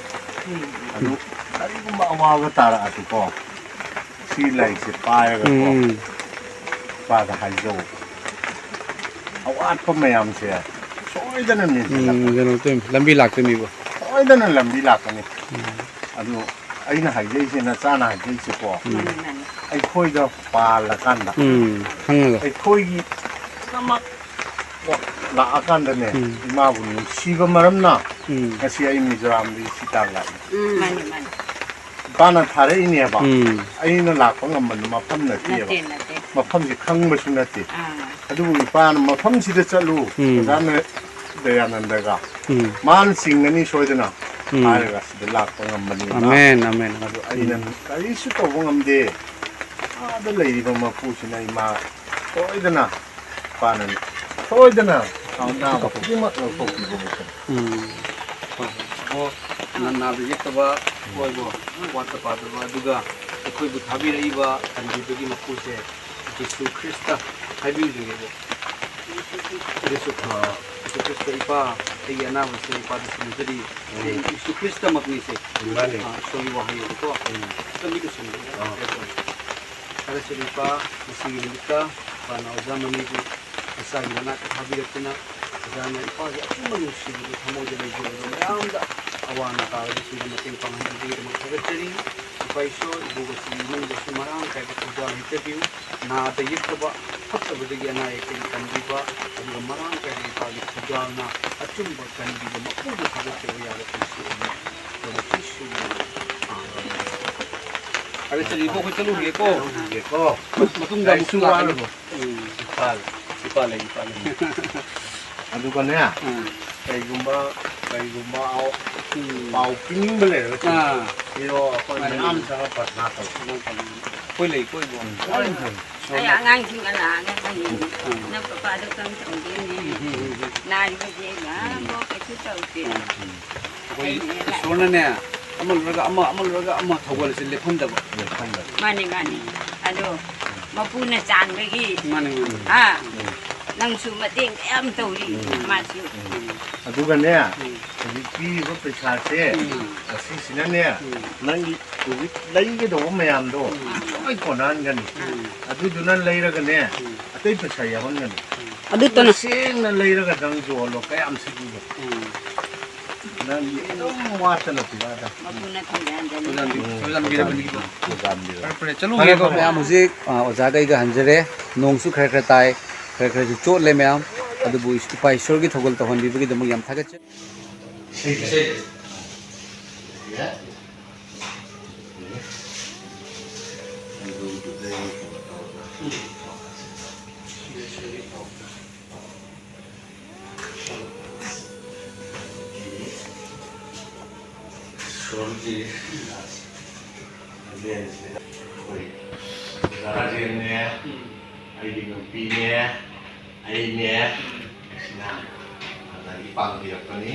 ꯑꯗꯨ ꯀꯔꯤꯒꯨꯝꯕ ꯑꯋꯥꯕ ꯇꯥꯔꯛꯑꯁꯨꯀꯣ, ꯁꯤ ꯂꯥꯏꯔꯤꯛꯁꯦ ꯄꯥꯏꯔꯒꯀꯣ, ꯎꯝ꯫ ꯏꯄꯥꯗ ꯍꯥꯏꯖꯧ꯫ ꯑꯋꯥꯠꯄ ꯃꯌꯥꯝꯁꯦ ꯁꯣꯏꯗꯅ ꯎꯝ, ꯃꯦꯟꯁꯤꯜꯂꯛꯀꯅꯤ꯫ ꯀꯩꯅꯣ ꯇꯧꯔꯤꯅꯤ, ꯂꯝꯕꯤ ꯂꯥꯛꯇꯣꯏꯅꯤꯕ꯫ ꯁꯣꯏꯗꯅ ꯂꯝꯕꯤ ꯂꯥꯛꯀꯅꯤ꯫ ꯎꯝ꯫ ꯑꯗꯨ ꯑꯩꯅ ꯍꯥꯏꯖꯩꯁꯦ, ꯅꯆꯥꯅ ꯍꯥꯏꯖꯩꯁꯦꯀꯣ, ꯃꯥꯅꯤ, ꯃꯥꯅꯤ꯫ ꯑꯩꯈꯣꯏꯗ ꯄꯥꯜꯂꯀꯥꯟꯗ, ꯎꯝ, ꯈꯪꯉꯒ꯫ ꯑꯩꯈꯣꯏꯒꯤꯗꯃꯛ ꯂꯥꯛꯑꯀꯥꯟꯗꯅꯦ, ꯎꯝ꯫ ꯏꯃꯥꯕꯨ ꯅꯨꯡꯁꯤꯕ ꯃꯔꯝꯅ ꯎꯝ꯫ ꯉꯁꯤ ꯑꯩ ꯃꯤꯖꯣꯔꯥꯝꯗꯒꯤ ꯁꯤ ꯇꯥꯟ ꯂꯥꯛꯏ꯫ ꯎꯝ꯫ ꯃꯥꯅꯤ, ꯃꯥꯅꯤ꯫ ꯏꯄꯥꯅ ꯊꯥꯔꯛꯏꯅꯦꯕ꯫ ꯎꯝ꯫ ꯑꯩꯅ ꯂꯥꯛꯄ ꯉꯝꯕ ꯃꯐꯝ ꯅꯠꯇꯦꯕ꯫ ꯅꯠꯇꯦ, ꯅꯠꯇꯦ꯫ ꯃꯐꯝꯁꯤ ꯈꯪꯕꯁꯨ ꯅꯠꯇꯦ꯫ ꯑꯥ꯫ ꯑꯗꯨꯕꯨ ꯏꯄꯥꯅ ꯃꯐꯝꯁꯤꯗ ꯆꯠꯂꯨ, ꯎꯝ꯫ ꯑꯣꯖꯥ ꯅ-, ꯗꯌꯥꯅꯟꯗꯒ꯫ ꯎꯝ꯫ ꯃꯥꯅ ꯆꯤꯡꯒꯅꯤ ꯁꯣꯏꯗꯅ ꯎꯝ꯫ ꯍꯥꯏꯔꯒ ꯁꯤꯗ ꯂꯥꯛꯄ ꯉꯝꯕꯅꯤ ꯏꯃꯥ꯫ Amen, amen, amen. ꯑꯗꯨ ꯑꯩꯅ ꯎꯝ꯫ ꯀꯔꯤꯁꯨ ꯇꯧꯕ ꯉꯝꯗꯦ꯫ ꯑꯥꯗ ꯂꯩꯔꯤꯕ ꯃꯄꯨꯁꯤꯅ ꯏꯃꯥ ꯁꯣꯏꯗꯅ ꯏꯄꯥꯅ ꯁꯣꯏꯗꯅ ꯑꯅꯥꯕ ꯈꯨꯗꯤꯡꯃꯛ ꯂꯧꯊꯣꯛꯄꯤꯒꯅꯤ꯫ ꯎꯝ꯫ ꯍꯣꯏ, ꯍꯣꯏ꯫ ꯑꯕꯣ, ꯅ-, ꯅꯥꯗ ꯌꯦꯛꯇꯕ ꯑꯣꯏꯕꯣ, ꯋꯥꯠꯇ ꯄꯥꯗꯕ, ꯑꯗꯨꯒ ꯑꯩꯈꯣꯏꯕꯨ ꯊꯥꯕꯤꯔꯛꯏꯕ ꯀꯟꯕꯤꯕꯒꯤ ꯃꯄꯨꯁꯦ ꯖꯤꯁꯨ ꯈ꯭ꯔꯤꯁꯇ ꯍꯥꯏꯕꯤꯔꯤꯕꯅꯦꯕ꯫ ꯖꯤꯁꯨ, ꯑ, ꯖꯤꯁꯨ ꯈ꯭ꯔꯤꯁꯇ, "ꯏꯄꯥ, ꯑꯩꯒꯤ ꯑꯅꯥꯕꯁꯦ ꯏꯄꯥꯗ ꯁꯤꯟꯅꯖꯔꯤ"꯫ ꯎꯝ꯫ ꯑꯩ ꯖꯤꯁꯨ ꯈ꯭ꯔꯤꯁꯇꯃꯛꯅꯤꯁꯦ꯫ ꯃꯥꯅꯦ꯫ ꯑ, ꯏꯁꯣꯔꯒꯤ ꯋꯥꯍꯩꯅꯦꯕꯀꯣ꯫ ꯎꯝ꯫ ꯈꯤꯇꯪꯗꯤ ꯂꯣꯏꯁꯤꯟꯕꯤꯌꯨ꯫ ꯑ꯫ ꯊꯥꯒꯠꯆꯔꯤ ꯏꯄꯥ, ꯉꯁꯤꯒꯤ ꯅꯨꯃꯤꯠꯇ ꯏꯄꯥꯅ ꯑꯣꯖꯥ ꯃꯅꯤꯕꯨ ꯃꯆꯥꯒꯤ ꯃꯅꯥꯛꯇ ꯊꯥꯕꯤꯔꯛꯇꯨꯅ, ꯑꯣꯖꯥꯅ ꯏꯄꯥꯒꯤ ꯑꯆꯨꯝꯕ ꯅꯨꯡꯁꯤꯕꯗꯨ ꯊꯃꯣꯏꯗ ꯂꯩꯖꯔꯒ ꯃꯌꯥꯝꯗ ꯑꯋꯥ ꯑꯅꯥ ꯇꯥꯔꯕꯁꯤꯡꯗ ꯃꯇꯦꯡ ꯄꯥꯡꯍꯟꯕꯤꯕꯒꯤꯗꯃꯛ ꯊꯥꯒꯠꯆꯔꯤ꯫ ꯏꯄꯥ ꯏꯁꯣꯔ, ꯏꯕꯣꯛ ꯑꯁꯤꯒꯤ ꯏꯃꯨꯡꯗꯁꯨ ꯃꯔꯥꯡ ꯀꯥꯏꯕ ꯊꯧꯖꯥꯜ ꯍꯦꯛꯆꯕꯤꯌꯨ꯫ ꯅꯥꯗ ꯌꯦꯛꯇꯕ, ꯐꯠꯇꯕꯗꯒꯤ ꯑꯅꯥ ꯑꯌꯦꯛꯇꯒꯤ ꯀꯟꯕꯤꯕ, ꯑꯗꯨꯒ ꯃꯔꯥꯡ ꯀꯥꯏꯕ ꯏꯄꯥꯒꯤ ꯊꯧꯖꯥꯜꯅ ꯑꯆꯨꯝꯕ ꯀꯟꯕꯤꯕ ꯃꯄꯨꯗ ꯊꯥꯒꯠꯆꯕ ꯌꯥꯕ ꯄꯨꯟꯁꯤ ꯑꯣꯏꯅ ꯇꯧꯔꯁꯤ꯫ ꯁꯤꯒꯤ ꯐꯔꯦ, ꯁꯤꯗꯤ ꯏꯕꯣꯛ, ꯑꯩꯈꯣꯏ ꯆꯠꯂꯨꯔꯒꯦꯀꯣ꯫ ꯆꯠꯂꯨꯔꯒꯦꯀꯣ꯫ ꯃꯇꯨꯡꯗ ꯑꯃꯨꯛꯁꯨ ꯂꯥꯛꯀꯅꯤꯀꯣ꯫ ꯎꯝ, ꯏꯄꯥ ꯂꯩ, ꯏꯄꯥ ꯂꯩ, ꯏꯄꯥ ꯂꯩ꯫ ꯑꯗꯨꯒꯅꯦ, ꯎꯝ꯫ ꯀꯩꯒꯨꯝꯕ ꯀꯩꯒꯨꯝꯕ ꯑꯥꯎ- ꯎꯝ꯫ ꯄꯥꯎ ꯄꯤꯅꯤꯡꯕ ꯂꯩꯔꯒꯁꯨ ꯑꯥ꯫ ꯄꯤꯔꯛꯑꯣ, ꯑꯩꯈꯣꯏ ꯃꯥꯅꯤ꯫ ꯃꯌꯥꯝ ꯆꯪꯉ ꯄ꯭ꯔꯊꯅꯥ ꯇꯧꯁꯤ꯫ ꯑꯩꯈꯣꯏ ꯂꯩ ꯀꯣꯏꯕ꯫ ꯎꯝ꯫ ꯑꯩ ꯑꯉꯥꯡꯁꯤꯡꯒ ꯂꯥꯛꯑꯒ ꯍꯌꯦꯡ ꯎꯝ꯫ ꯅꯪ ꯄꯄꯥꯗꯣ ꯀꯔꯝ ꯇꯧꯒꯦꯅꯦ? ꯎꯝ꯫ ꯅꯥꯔꯤꯕꯁꯦ ꯉꯥꯏꯍꯥꯛ ꯀꯩꯁꯨ ꯇꯧꯗꯦ꯫ ꯎꯝ꯫ ꯑꯩꯈꯣꯏ ꯏꯁꯣꯔꯅꯅꯦ ꯑꯃ ꯂꯣꯏꯔꯒ ꯑꯃ ꯑꯃ ꯂꯣꯏꯔꯒ ꯑꯃ ꯊꯧꯒꯜꯁꯦ ꯂꯦꯞꯍꯟꯗꯕ꯫ ꯂꯦꯞꯍꯟꯗꯕ꯫ ꯃꯥꯅꯤ ꯃꯥꯅꯤ꯫ ꯑꯗꯣ ꯃꯄꯨꯅ ꯆꯥꯟꯕꯒꯤ ꯃꯥꯅꯤ ꯃꯥꯅꯤ꯫ ꯍꯥ? ꯎꯝ꯫ ꯅꯪꯁꯨ ꯃꯇꯦꯡ ꯃꯌꯥꯝ ꯇꯧꯔꯤ꯫ ꯎꯝ꯫ ꯃꯥꯁꯨ꯫ ꯎꯝ꯫ ꯑꯗꯨꯒꯅꯦ ꯎꯝ꯫ ꯍꯧꯖꯤꯛ ꯄꯤꯔꯤꯕ ꯄꯩꯁꯥꯁꯦ ꯎꯝ꯫ ꯑꯁꯤꯁꯤꯅꯅꯦ ꯎꯝ꯫ ꯅꯪꯒꯤ ꯍꯧꯖꯤꯛ ꯂꯩꯒꯗꯧꯕ ꯃꯌꯥꯝꯗꯣ ꯎꯝ꯫ ꯂꯣꯏ ꯀꯣꯟꯅꯍꯟꯒꯅꯤ꯫ ꯎꯝ꯫ ꯑꯗꯨꯗꯨꯅ ꯂꯩꯔꯒꯅꯦ ꯎꯝ꯫ ꯑꯇꯩ ꯄꯩꯁꯥ ꯌꯥꯎꯍꯟꯒꯅꯤ꯫ ꯑꯗꯨꯇꯅ꯫ ꯁꯦꯡꯅ ꯂꯩꯔꯒ ꯅꯪ ꯌꯣꯜꯂꯣ ꯀꯌꯥꯝ ꯁꯤꯠꯂꯤꯗꯣ꯫ ꯎꯝ꯫ ꯅꯪꯗꯤ ꯑꯗꯨꯝ ꯋꯥꯠꯇꯅ ꯄꯤꯔꯛꯑꯗꯕꯅꯤ꯫ ꯃꯄꯨꯅ ꯊꯝꯖꯍꯟꯖꯅꯤ꯫ ꯊꯧꯖꯥꯟꯕꯤ-, ꯎꯝ꯫ ꯊꯧꯖꯥꯟꯕꯤꯔꯕꯅꯤꯀꯣ꯫ ꯊꯧꯖꯥꯟꯕꯤꯔꯕꯅꯤ꯫ ꯐꯔꯦ, ꯐꯔꯦ, ꯆꯠꯂꯨꯒꯦꯀꯣ꯫ ꯐꯔꯦ, ꯐꯔꯦ꯫ ꯃꯌꯥꯝ ꯍꯧꯖꯤꯛ, ꯑ, ꯑꯣꯖꯥꯒ ꯑꯩꯒ ꯍꯟꯖꯔꯦ꯫ ꯅꯣꯡꯁꯨ ꯈꯔ ꯈꯔ ꯇꯥꯏ, ꯈꯔ ꯈꯔꯁꯨ ꯆꯣꯠꯂꯦ ꯃꯌꯥꯝ꯫ ꯑꯗꯨꯕꯨ ꯏꯁ-, ꯏꯄꯥ ꯏꯁꯣꯔꯒꯤ ꯊꯧꯒꯜ ꯇꯧꯍꯟꯕꯤꯕꯒꯤꯗꯃꯛ ꯌꯥꯝ ꯊꯥꯒꯠꯆꯔꯤ꯫ ꯏꯁꯩ, ꯏꯁꯩ꯫ ꯏꯁꯣꯔꯒꯤ ꯂꯝꯖꯦꯜꯁꯤꯗ ꯑꯩꯈꯣꯏ ꯑꯣꯖꯥ ꯔꯥꯖꯦꯟꯅꯦ, ꯑꯩꯒꯤ ꯅꯨꯄꯤꯅꯦ, ꯑꯩꯅꯦ, ꯑꯁꯤꯅ ꯑꯗꯒꯤ ꯄꯥꯡꯕꯤꯔꯛꯄꯅꯤ꯫